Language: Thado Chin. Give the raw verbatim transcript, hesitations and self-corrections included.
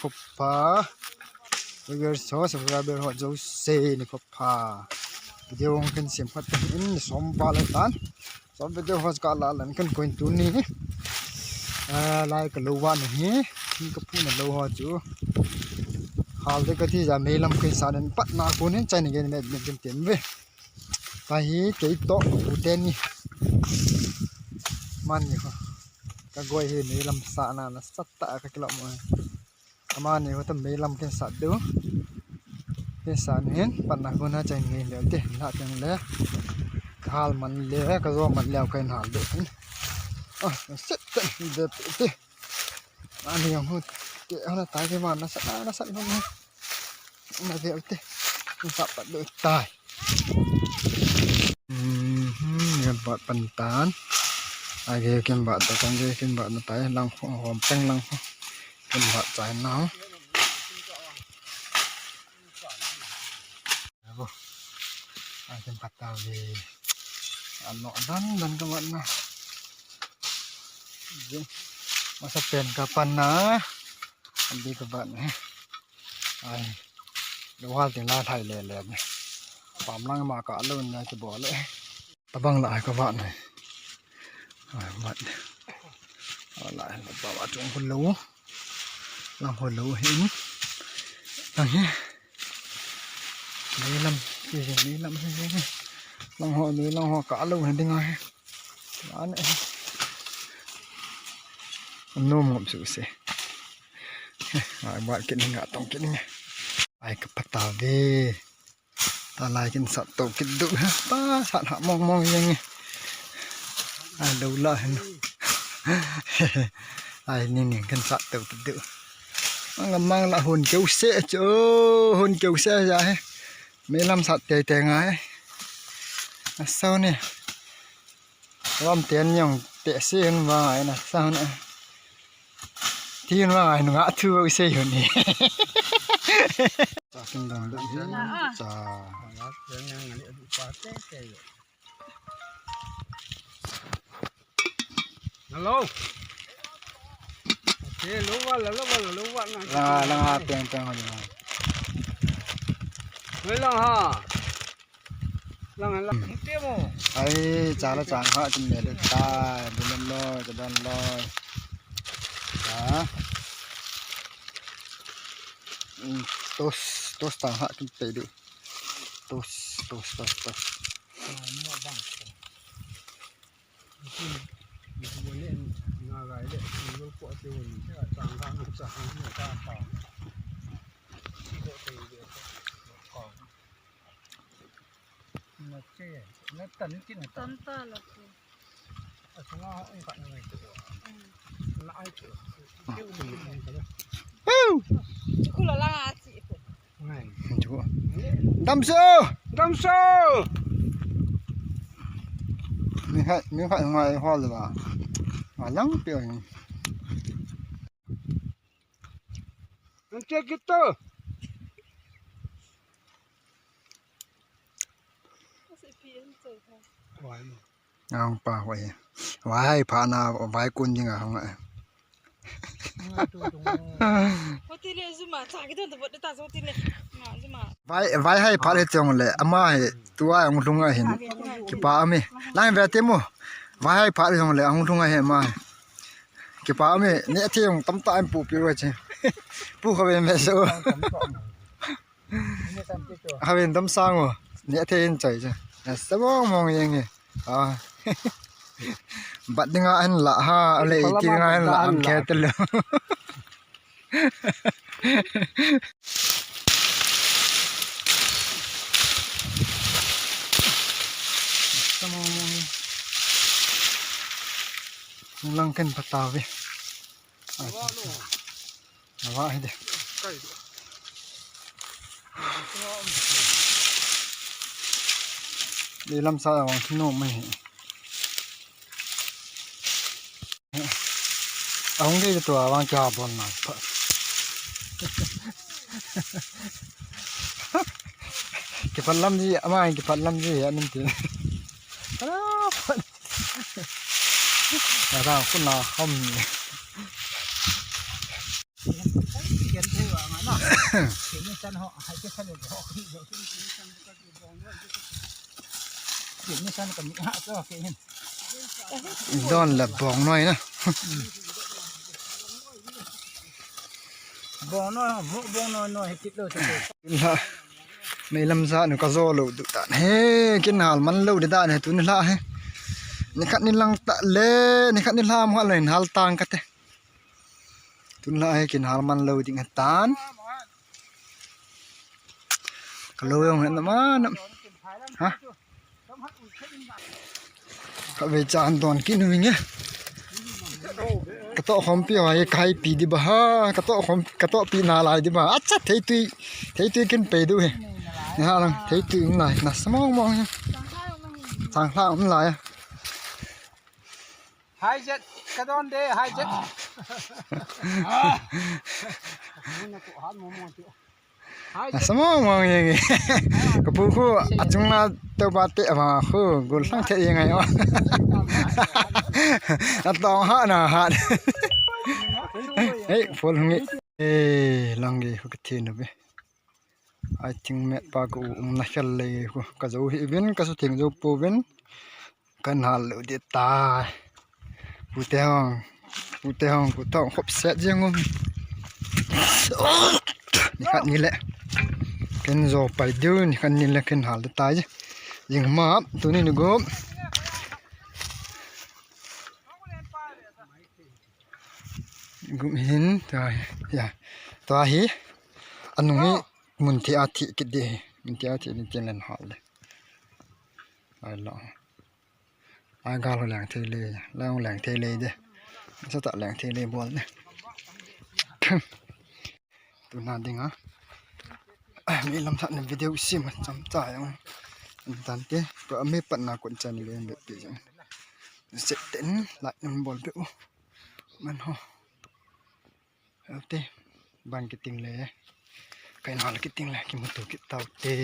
Khopa. Viewers ho, subscriber ho jouse ni khopa. Video hung kin sem khat in som pa la tan. Som video ho ka la lan kan koin tuni. Ah, lai ka lo wa ni hi. Ni ka pu na lo ho chu. Hal de ka ti ja mei lam kin sa den pat na ko ni chai ni gen me me kin tem ve. Tahi kei to pu te ni. Man ni ho. Ka goi hi mei lam sa na na sat ta ka kilo mo. Amani ho ta mei lam kin sat deu. Kin sat hin, pan na ko na chai ngei leu te, na teng le. Ka hal man le, ka zo man leu ka in hal deu hin. Ah, set ta de te. Ani yang hu, te hana tai ke man na sat, na sat hon. Na ve te. Kin sat pat deu tai. Mhm, kin bat pan tan. Age kin bat ta, kan ge kin bat na tai, lang hom peng lang. Kin bat chai nau. Ago. Ai, kin bat ta ve. Ano dan dan ka bat na. Masa pen ka pan na. Andi ka bat na. Ai. Luhal tin la thai le le ni. Pam lang ma ka lo na ki bo le. Tabang la ai ka bat na. Ai, bat. Ala, la ba wa chung ko lo. Lang ho lo hin. Lang hi. Ni lam, ni lam hi. Lang ho, ni lang ho ka lo hin ding ai. Lan. Nom ngom su se. Ai, bat kin nga tong kin nga. Ai, ka pata ve. Ta lai kin sat to kit du. Pa sat ha mong mong yang. Ai lo la hin. Ai ni ni kin sat to kit du. Mang mang la hun keu se chu. Hun keu se ja he. Me lam sat te te ngai. Asau ni. Lam ten yang te se hin ma ngai na sa na. Tin ma ngai nu nga thu ba se hin ni. Sa kin dong dong hin. Sa. Hello. Hello, hello, hello, hello. Langa, langa, peng, peng, hello. Hello, ha. Lang, lang. Mute mo. Ai, chala chang ha, kin me le ta, dulan loi, dulan loi. Ha? Mm, tos, tos chang ha, kin pe du. Tos, tos, tos, tos. Tan ta la tu. Woo! Chu. Damso! Damso! Mi hai, mi hai ngai hol ba. Ma lang pe ni. Ang tiyak ito. Ang pa ko eh. Vai hai pha na, vai kun jing a hong eh. Hotel le zuma, cha ki don to bot ta hotel le. Ma zuma. Vai, vai hai pha le chong le, ama he, tua ang lung a hin. Kipa ami. Lang ve te mo. Vai hai pha le chong le, ang lung a he ma. Kipa ami, ne te ang tam ta am pu pi wa che. Pu kha ve me so. Hawin dam sang o. Ni athe in chai cha. Sa mong mong yang e. Ah. Bat dinga an la ha, ale iti dinga an la am khe te lo. Sa mong mong. Lang ken patave. Awa hi de. Ni lam sa awang thinu mai hi. Awang de tu awang kya bon na. Kipat lam ji, ama kipat lam ji, anin ti. Ara, kuna kham ni. Kian thei vang a na. Kini san ho, hai ke san ho, hi ho. Kini san ka mi ha so ke hin. Don le bong noi na. Bong noi, mo bong noi noi, he kit lo te. La. Mei lam ja nu ka jo lo du tan. He, kin hal man lo de dan he tun la he. Ni khat ni lang ta le, ni khat ni lam ha le hal tang ka te. Tun la he kin hal man lo ding he tan. Ka lo yong he na ma na. Ha? Ka ve chan don kin hu nge. Ka to khom pi ha, kai pi di ba ha. Ka to khom, ka to pi na lai di ba. Acha thei tui, thei tui kin pe du he. Ni ha lang, thei tui um lai, na samong mong he. Chang hla um lai. Hai jet, ka don de, hai jet. Hai jet. Samong mong yeng. Ka pu khu, achung na teu ba te ba khu, gul sang the yeng ai o. Atong ha na ha. Hey, full ngi. Eh, lang ge khu ka thi na be. I think met pa ko um na khel le khu ka jo hi vin, ka su thing jo po vin. Kan hal lo de ta. Pu te hong, pu te hong, pu te hong khop set jeng um. Ni khat ni le. Ken jo pai diu, ni khat ni le ken hal de ta ji. Jing ma, tu ni ni gum. Gum hin, ta hi, ya. Ta hi, anung hi, mun thi a thi kit de hi. Mun thi a thi ni ken len hal de. Ai lo. Ai gal ho leng thei le, leng leng thei le de. Sa ta leng thei le bol de. Tuna ding a. Ai, mi lam sa na video sim cham cha yang. Tan te, pa mi pat na kun chan le be pi jang. Set ten, like nam bol be u. Man ho. Te, ban kiting le. Kai nal kiting le, kimuto kit tau te.